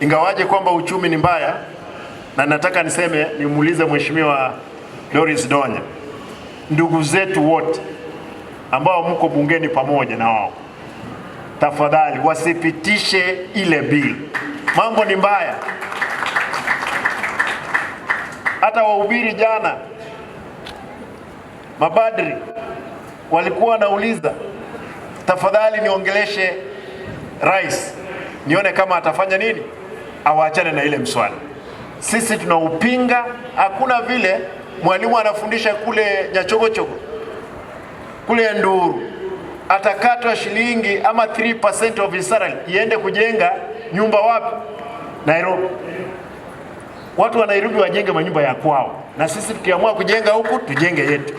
Ingawaje kwamba uchumi ni mbaya, na nataka niseme, nimuulize Mheshimiwa Doris Donya, ndugu zetu wote ambao mko bungeni pamoja na wao, tafadhali wasipitishe ile bill. Mambo ni mbaya. Hata wahubiri jana, mabadri walikuwa wanauliza, tafadhali niongeleshe rais nione kama atafanya nini, awaachane na ile mswada. Sisi tunaupinga. Hakuna vile mwalimu anafundisha kule Nyachogochogo kule Nduru atakatwa shilingi ama 3% of his salary iende kujenga nyumba wapi? Nairobi. Watu wa Nairobi wajenge manyumba ya kwao, na sisi tukiamua kujenga huku tujenge yetu.